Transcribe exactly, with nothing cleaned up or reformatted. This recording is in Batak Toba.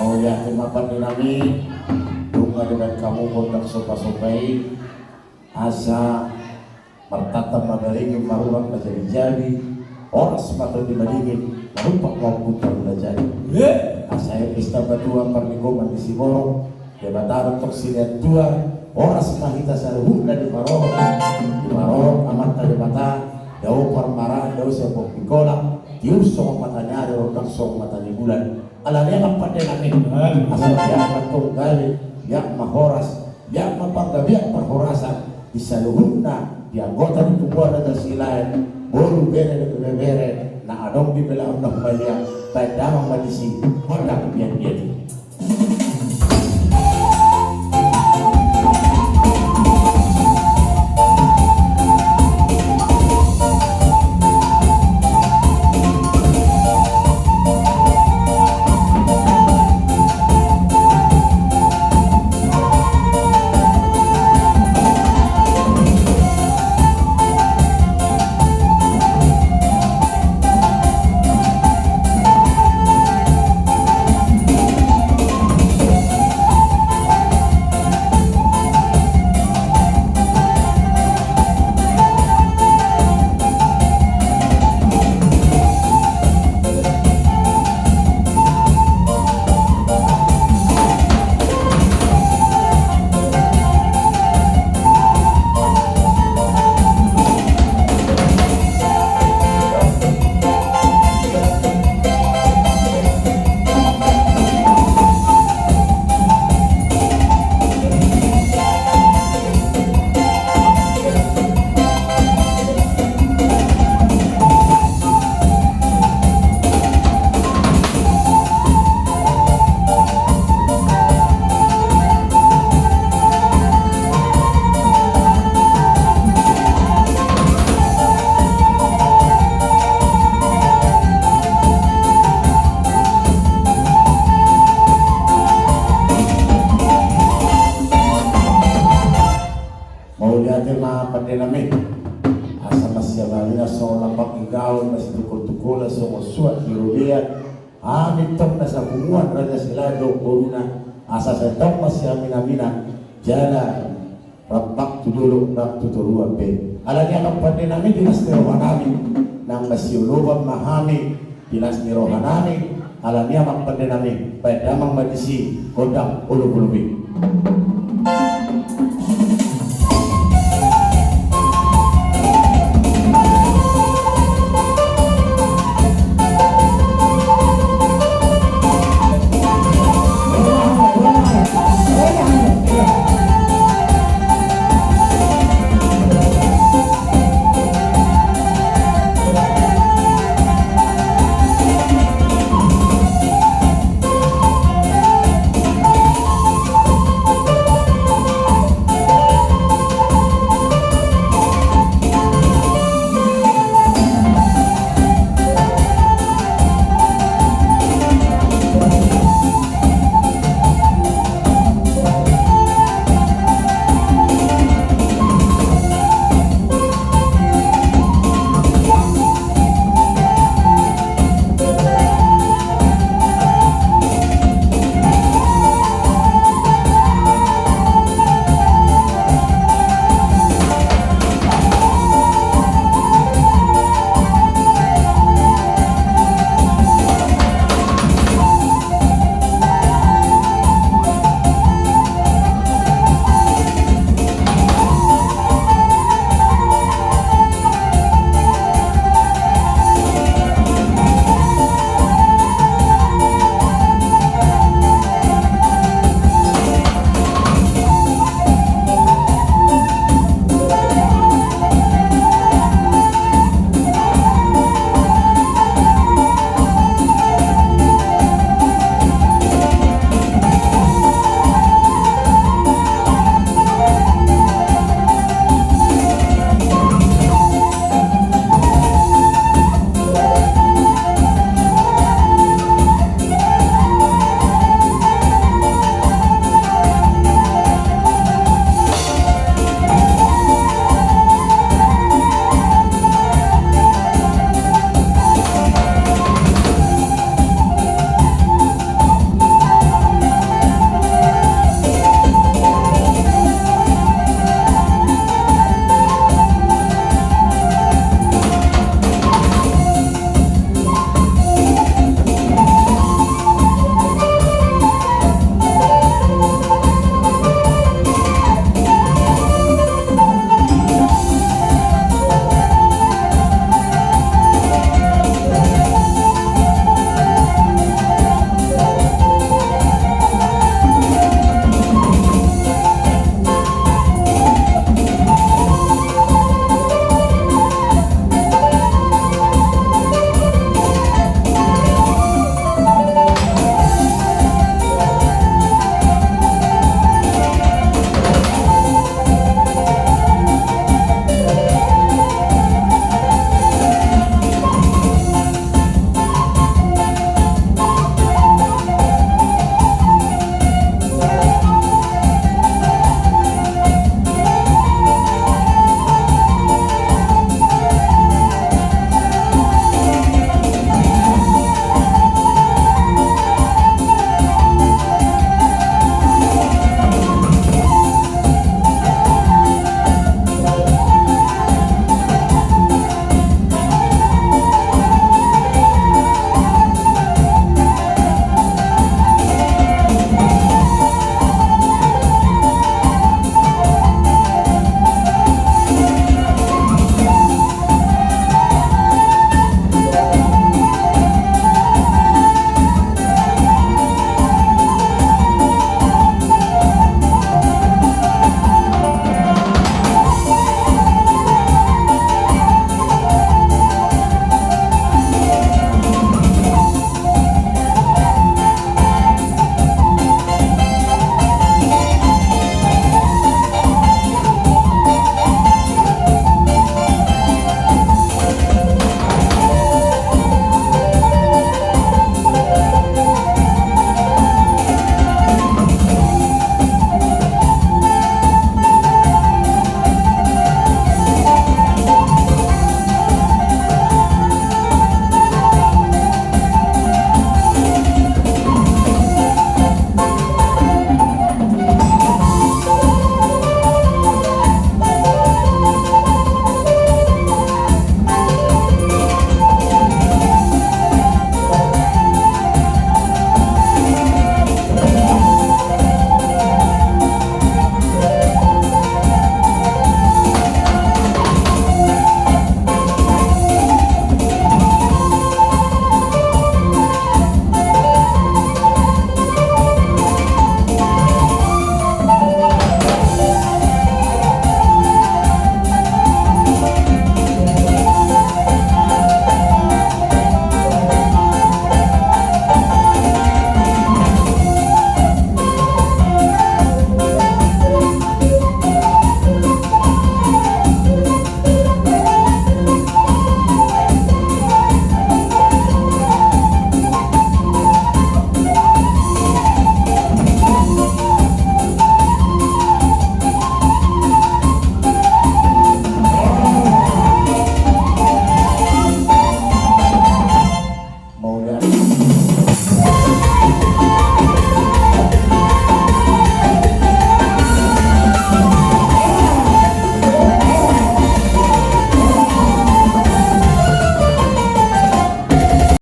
Mauliate ma pande nami. Nunga dibaen hamu gondang sopa-sopa i, asa martata ma baringin, marurat ma jabi-jabi, horas ma tondi madingin, marumpak ma ompunta Mula Jadi. Asa i pesta matua parlinggoman ni Siborok, Debata dohot silean tua, horas ma hita saluhutna diparorot, diparorot Amanta Debata, dao parmaraan, dao sian pompikol, tiur songon mata ni ari, rondang songon mata ni bulan. Alani i ma pande nami, asa biak ma tonggali, biak ma horas, biak ma panggabean parhorasan di saluhutna di anggota ni tubuan Raja Silaet, boru, bere dohot ibebere na adong di belaon na humaliang, baen damang ma disi gondang biak-biak i. Mauliate ma pande nami. Asa masiaminaminan songon lambak ni gaol, masitungkoltungkolan songon suat ni robean. Hami tong na sapunguan Raja Silaet dohot boruna, asa sai tong masiaminaminan jala rap tu dolok, rap tu toruan pe. Alani i ma pande nami, di las ni roha nami, nang masiolopan ma hami di las ni roha nami. Alani i ma pande nami, baen damang ma disi gondang olopolop i.